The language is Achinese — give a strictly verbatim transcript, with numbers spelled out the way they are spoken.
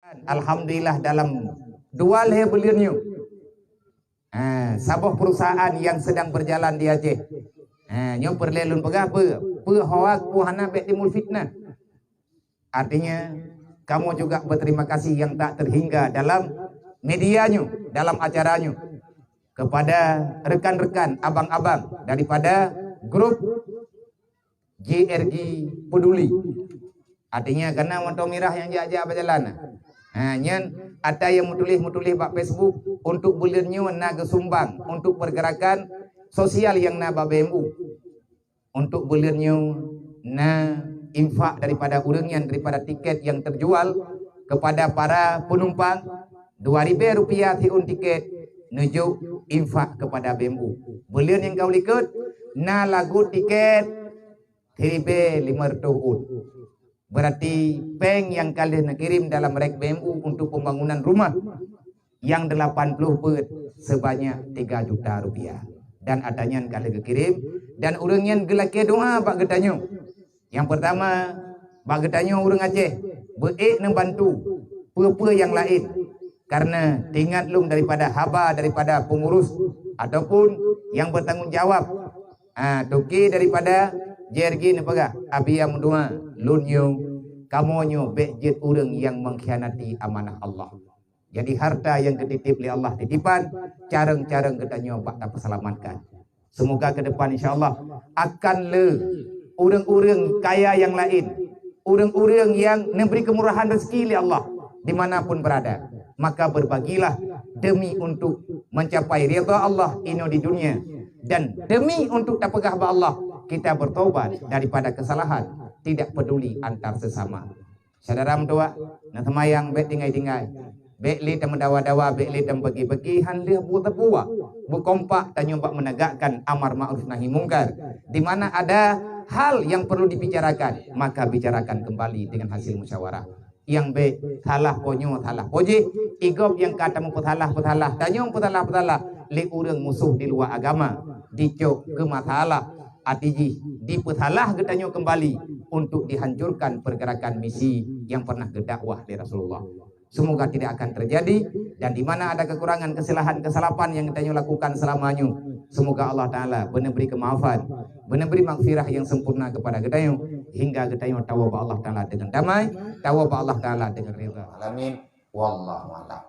Alhamdulillah, dalam dua lhèe buleuen nyoe, ha, saboh perusahaan yang sedang berjalan di Aceh. Ha, nyoe peureulèe lôn peugah peue, peue hoak, peue hana, bèk timbul fitnah. Artinya, kamoe juga berterima kasih yang tak terhingga dalam media nyoe, dalam acara nyoe, kepada rekan-rekan, abang-abang daripada grup J R G Peduli. Artinya, kana moto mirah nyang jak-jak bak jalan. Ha, nyan ata nyang meutuléh-meutuléh bak Facebook, untuk buleuen nyoe na geusumbang untuk pergerakan sosial nyang na bak B M U. Untuk buleuen nyoe na infak daripada ureueng nyan, daripada tiket yang terjual kepada para penumpang, dua ribèe rupiah siôn tiket, neujok infak kepada B M U. Buleuen nyang ka likot na lagot tiket siribèe limong reutôh ôn. Berarti péng nyang ka lheueh neukirém dalam rék B M U untuk pembangunan rumah nyang delapan puluh beuet sebanyak tiga juta rupiah. Dan ata nyan ka lheueh geukirém, dan ureueng nyan geulakèe doa bak geutanyoe. Nyang peurtama, bak geutanyoe ureueng Aceh, beu ék neubantu peue-peue nyang laén. Karena teuingat lom daripada haba daripada pengurus ataupun nyang bertanggung jawab, ha, toke daripada J R G neupeugah, "Abi nyang meudoa, lôn nyoe, kamoe nyoe bèk jeuet ureueng nyang mengkhianati amanah Allah." Jadi, harta nyang geutitip lé Allah titipan, carông-carông geutanyoe bak tapeuseulamatkan. Semoga ke depan, insya Allah, akan le ureueng-ureueng kaya nyang laén, ureueng-ureueng nyang neubri keumurahan rezeki lé Allah di mana pun berada, maka berbagilah demi untuk mencapai ridha Allah inoe di dunia, dan demi untuk tapeugah bak Allah, kita bertobat daripada kesalahan, tidak peduli antar sesama. Syedara meutuwah, na seumayang bèk tinggai-tinggai. Bèk lé tameudawa-dawa, bèk lé tameubeugé-beugé, han lheueh buet teupuwa. Beukompak tanyoe bak meunegakkan amar ma'ruf nahi mungkar. Di mana ada hal yang perlu dibicarakan, maka bicarakan kembali dengan hasil musyawarah. Nyang bèk salah po nyoe, salah po jéh, i gob nyang ka tameupeusalah-peusalah, tanyoe peusalah-peusalah lé ureueng musoh di luwa agama, dicok keu masalah. Até jih dipeusalah geutanyoe kembali untuk dihancurkan pergerakan misi nyang pernah geudakwah lé Rasulullah. Semoga tidak akan terjadi, dan di mana ada kekurangan, kesalahan, kesalahan yang geutanyoe lakukan selama nyoe, semoga Allah Taala beuneubri kemaafan, beuneubri maghfirah yang sempurna kepada geutanyoe, hingga geutanyoe tawoe bak Allah Taala dengan damai, tawoe bak Allah Taala dengan ridha. Alamin. Wallahu a'lam.